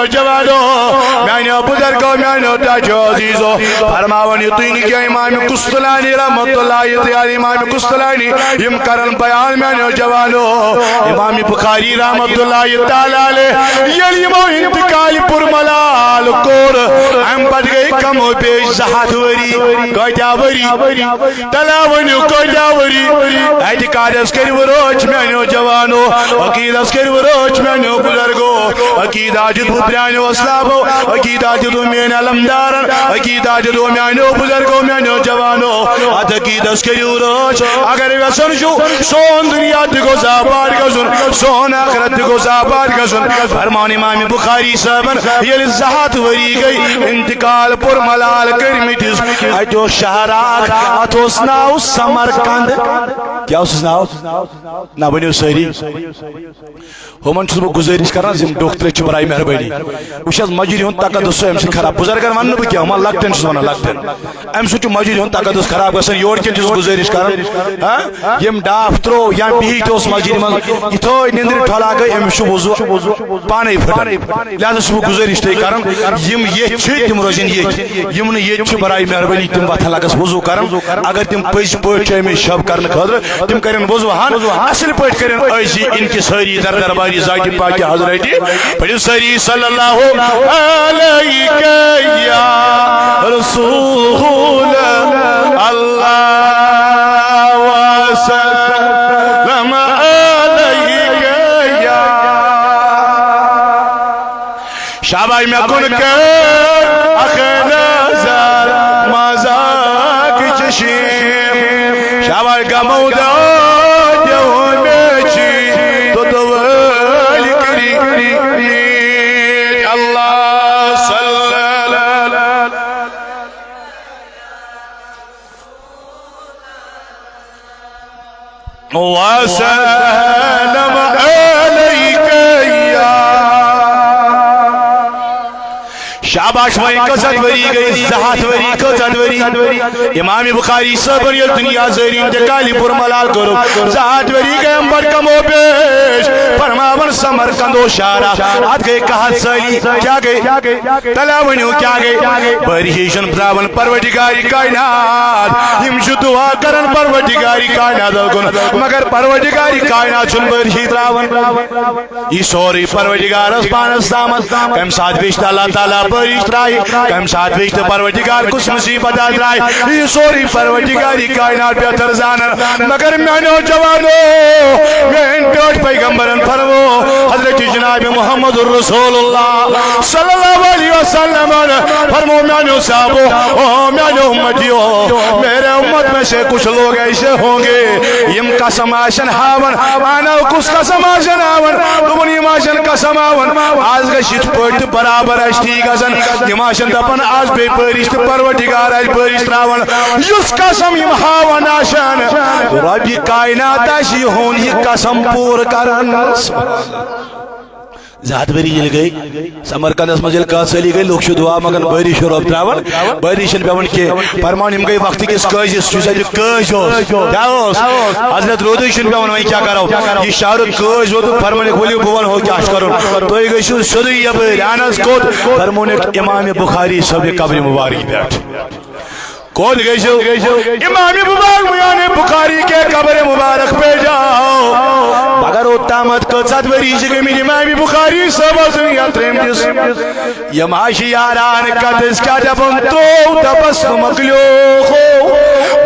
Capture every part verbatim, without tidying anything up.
جوانو، میانیو بزرگو، میانیو ٹاٹھیو عزیزو، فرماوان یہِ تُہۍ نہٕ کینٛہہ۔ امام قسطلانی رحمت اللہ تعالی، امام قسطلانی، یِم کرن بیان میانیو جوانو۔ امام بخاری رحمت اللہ تعالی علیہ، ییٚلہِ یِمو انتقال پُر ملال کوٚر، امہِ پتہٕ گٔے کم و بیش زٕ ہتھ ؤری۔ کۭتیاہ ؤری؟ تلا ؤنِو کۭتیاہ ؤری؟ اعتقادس کٔرِو رٲچھ میانیو جوانو، عقیدس کٔرِو رٲچھ میانیو بزرگو۔ عقیدہ دیُتوٕ پرٛانیو اسلافو، عقیدہ دیُتوٕ میٲنۍ علمدارن، عقیدہ دیُتوٕ میانیو بزرگو، میانیو جوانو۔ اتھ عقیدس کٔرِو رٲچھ۔ اگر یژھان چھُو سون دنیا تہِ گوٚژھ آباد گژھُن، سون آخرت تہِ گوٚژھ آباد گژھُن، فرمان امام بخاری صٲبن، ییٚلہِ زٕ ہتھ ؤری گٔے انتقال پُر ملال کٔرمٕتِس، اتہِ اوس شہر اکھ، اتھ اوس ناو سمرقند۔ کیٛاہ اوسُس ناو؟ نہ ؤنِو سٲری۔ ہُمن چھُس بہٕ گُزٲرِش کران، یِم ڈوکھ ترٛےٚ چھِ، برائے مہربٲنی۔ وٕچھ حظ، مسجدِ ہُنٛد تقدس چھُ اَمہِ سۭتۍ خراب۔ بُزرگن وَنہٕ نہٕ بہٕ کینٛہہ، وۄنۍ لۄکٹٮ۪ن چھُس وَنان، لۄکٹٮ۪ن۔ اَمہِ سۭتۍ چھُ مسجدِ ہُنٛد تقدس خراب گژھان۔ یورٕ کٮ۪ن چھُس گُزٲرِش کران، ہاں؟ یِم ڈاپھ ترٛوو یا بِہِتھ اوس مسجدِ منٛز، یِتھٲے نِندرِ ٹھۄلا گٔے، أمِس چھُ وضوٗ پانے پھٹان۔ لہذا چھُس بہٕ گُزٲرِش تۄہہِ کران، یِم ییٚتھۍ چھِ، تِم روزن ییٚتھۍ۔ یِم نہٕ ییٚتہِ چھِ، برائے مہربٲنی تِم وۄتھن لگس وضوٗ کرن۔ اگر تِم پٔزۍ پٲٹھۍ چھِ آمٕتۍ شب کرنہٕ خٲطرٕ، تِم کرن وضوٗ ہن، اصل پٲٹھۍ کرن أزی انکسٲری در درباری ذاتِ پاکِ حضرتِ۔ پٔرِو سٲری صلی اللہ علیک یا رسول اللہ وسلم علیک یا شاباش، مےٚ کُن کر اکھ نظر مزاق چشم۔ شاباش، غمو دادیو مےٚ چھی توٚتوٲلۍ کٔرِتھ۔ اللہ صلی اللہ وسلم علیک یا۔ شاباش، وۄنۍ کٔژ ہتھ ؤری گٔے؟ زٕ ہتھ ؤری، کٔژ ہتھ ؤری؟ امام بخاری صٲبن ییٚلہِ دُنیا زٲری انتقالی پُر ملال کوٚرُکھ، زٕ ہتھ ؤری گٔے، امہِ پتہٕ کم و بیش فرماوان سمرقند و شارا، اتھ گٔے کاہ ہتھ سٲلی۔ کیٛاہ گٔے؟ تلا ؤنِو کیٛاہ گٔے؟ بٲری چھُنہٕ ترٛاوان پروردگارِ کائنات۔ یِم چھِ دعا کران پروردگارِ کائنات کُن، مگر پروردگارِ کائنات چھُنہٕ بٲرشی ترٛاوان۔ یہِ سورُے پروردگارس پانس تامتھ۔ کمہِ ساتہٕ وٕچھ تہٕ اللہ تعالیٰ بٲرِش ترٛایہِ، کمہِ ساتہٕ وٕچھ تہٕ پروردگار کُس مصیبت آ ترٛایہِ، یہِ سورُے پروردگارِ کائنات بہتر زانان۔ مگر میانیو جوانو، میٲنۍ ٹٲٹھۍ پیغمبرن فرمو، حضرت جناب محمد رسول اللہ صلی اللہ علیہ وسلم فرمو، میانیو صحابو، او میانیو امتیو، میرے امت میں سے کچھ لوگ ایسے ہوں گے، یِم قسم آسن ہاوان۔ انا کُس قسم آسن ہاوان؟ دوٚپُن، یِم آسن قسم ہاوان، از گژھِ یِتھ پٲٹھۍ تہٕ برابر آسہِ تی گژھان۔ یِم آسن دپان، از بیٚیہِ بٲرِش تہٕ پروردگار آسہِ بٲرِش ترٛاوان۔ یُس قسم یِم ہاوان آسن، رۄبِ کائنات آسہِ یِہُنٛد یہِ قسم پوٗرٕ کران۔ زٕ ہتھ ؤری ییٚلہِ گٔے، سمرقندس منٛز ییٚلہِ کاہ سٲلی گٔے، لُکھ چھِ دعا منٛگان، بٲرِش چھُ رۄب ترٛاوان، بٲرِش چھِنہٕ پٮ۪وان کینٛہہ۔ فرمان، یِم گٔے وقتہٕ کِس قٲضِس، یُس اَتہِ قٲضۍ اوس۔ کیٛاہ اوس؟ حضرت روٗدٕے چھُنہٕ پٮ۪وان، وۄنۍ کیٛاہ کرو؟ یہِ شہرُک قٲضۍ ووت، فرمٲنِکھ، ؤلِو، بہٕ وَنہو کیٛاہ چھُ کرُن۔ تُہۍ گٔژھِو سیوٚدُے یَپٲرۍ، اہن حظ، کوٚت؟ فرموونَکھ، امام بخاری صٲبنہِ قبرِ مُبارک پٮ۪ٹھ۔ کوٚت گٔژھِو؟ امام بخاری، میانہِ بخاری کے قبر مبارک پہ جاؤ۔ مگر اوٚتامتھ کٔژ ہتھ ؤری چھِ گٔمٕتۍ امام بخاری صٲبس دُنیا ترٛٲمتِس۔ یِم ہا چھِ یاران کتس کیٛاہ دپان، تو تبس مۄکلیو ہو۔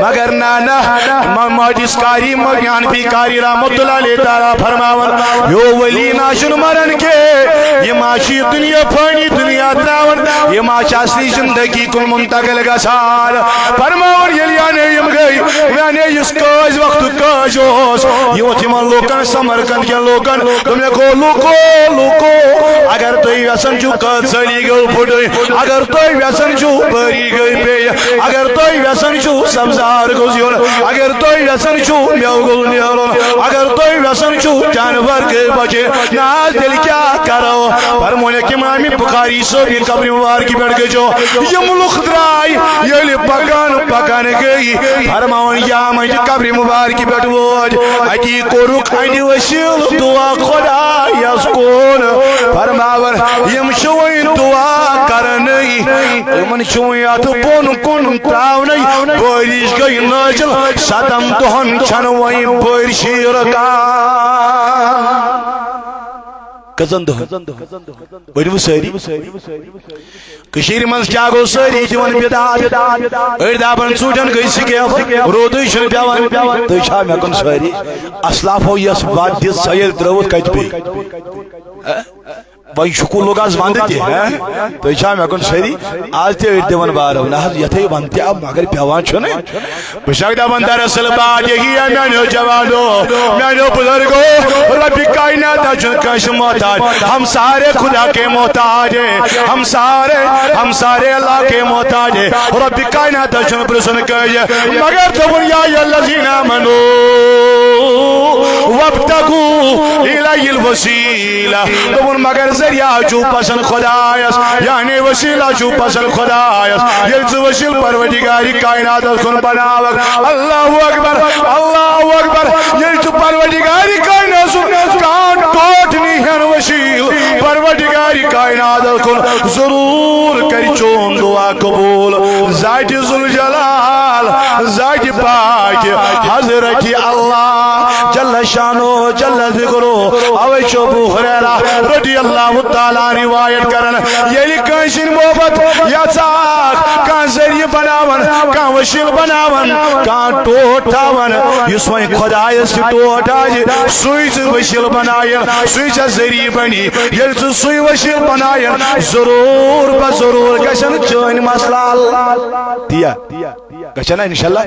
مگر نہ، نہ، امام مجلس قاری، میانہِ قاری رحمت اللہ علیہ تعالیٰ فرماوان، یو ولی نہ چھُنہٕ مران کینٛہہ، یِم ہا چھِ یہِ دُنیا فانی دُنیا ترٛاوان، یِم ہا چھِ اصلی زندگی کُن منتقل گژھان۔ فرماوان، ییٚلہِ یعنی یِم گٔے، یعنی یُس قٲضۍ وقتُک قٲضۍ اوس، یہِ ووٚتھ یِمن لوٗکن، سمرقند کٮ۪ن لوٗکن، دوٚپنکھ، او لوٗکو، لوٗکو، اگر تُہۍ یژھان چھِو قٲضۍ سٲلی گٔو پھُٹٕنۍ، اگر تُہۍ یژھان چھِو بٲری گٔے پیٚیہِ، اگر تُہۍ یژھان چھِو سبزار گوٚژھ یُن، اگر تُہۍ یژھان چھِو مٮ۪وٕ گوٚژھ نیرُن، اگر تُہۍ یژھان چھِو جانور گٔے بچٕنۍ، نہ حظ، تیٚلہِ کیٛاہ کرو؟ فرمونکھ امام بخاری صٲب، یہِ قبرِ مبارک مبارکہِ پٮ۪ٹھ گٔژھِو۔ یِم لُکھ درٛاے، ییٚلہِ پکان پکان گٔے، فرماوان، یا منٛزِ قبرِ مبارکہِ پٮ۪ٹھ وٲتۍ، اَتی کوٚرُکھ اَنہِ وسیٖلہٕ دُعا خۄدایَس کُن۔ فرماوان، یِم چھِ وۄنۍ دُعا کرنٕے، یِمن چھُ وۄنۍ اَتھ بۄن کُن ترٛاونٕے۔ بٲرِش گٔے نٲزِل، سَتَن دۄہَن چھَنہٕ وۄنۍ بٲرِشٕے رُکان۔ کٔژَن دۄہَن؟ ؤنِو سٲری۔ کٔشیٖرِ منٛز کیٛاہ گوٚو؟ سٲری دِوان بِدعت۔ أڑۍ دَپان، ژوٗنٛٹھٮ۪ن گٔے سِکیب، روٗدٕے چھُنہٕ پٮ۪وان۔ تُہۍ چھا مےٚ کُن سٲری؟ اَسلافو یۄس وَتھ دِژ، سۄ ییٚلہِ ترٛٲوٕکھ، کَتہِ پیٚیہِ؟ وۄنۍ شُکُر لوٚگ آز وَندٕ تہِ، ہہ؟ تُہۍ چھا مےٚ کُن سٲری؟ آز تہِ أڑۍ دِوان بارو، نہ حظ، یَتھٕے وَندٕ تہِ آو، مگر پٮ۪وان چھُنہٕ۔ بہٕ چھَکھ دَپان، دراصل بات یہی ہے، میٛانیو جوانو، میٛانیو بُزرگو، رۄبِ کائنات چھُنہٕ کٲنٛسہِ محتاج۔ ہم سارے خدا کے محتاج ہیں، ہم سارے، ہم سارے اللہ کے محتاج ہیں۔ رۄبِ کائنات چھُنہٕ پرٛژھُن کٲنٛسہِ، مگر دوٚپُن، یا ایھا الذین آمنوا وابتغوا الیہ الوسیلہ۔ دوٚپُن، مگر ذٔریعہٕ چھُو پسند خۄدایَس، یعنی وسیلہٕ چھُو پسند خۄدایَس۔ ییٚلہِ ژٕ وسیلہٕ پروردگارِ کائناتَس کُن بناوَکھ، اللہ اکبر، اللہ اکبر۔ ییٚلہِ ژٕ پروردگارِ کائناتَس کُن کانٛہہ ٹوٹھ نِہَن وسیلہٕ پروردگارِ کائناتَس کُن، ضروٗر کرِ چون دعا قبول۔ ذاتِ ذوالجلال، ذاتِ پاک حضرتِ اللہ جل شانہ جل ذکرہ۔ اوے چھُ ابو ہریرہ رضی اللہ تعالیٰ عنہ روایت کران، ییٚلہِ کٲنٛسہِ ہٕنٛدۍ محبت یژھان، کانٛہہ ذٔریعہٕ بناوان، کانٛہہ وسیلہٕ بناوان، کانٛہہ ٹوٹھ تھاوان، یُس وۄنۍ خۄدایَس تہِ ٹوٹھ آسہِ، سُے ژٕ وسیلہٕ بناوان، سُے ژےٚ ذٔریعہٕ بنہِ۔ ییٚلہِ ژٕ سُے وسیلہٕ بناوان، ضروٗر بہ ضروٗر گژھن چٲنۍ مسلہٕ حل۔ تِیا گژھن نا انشاءاللہ؟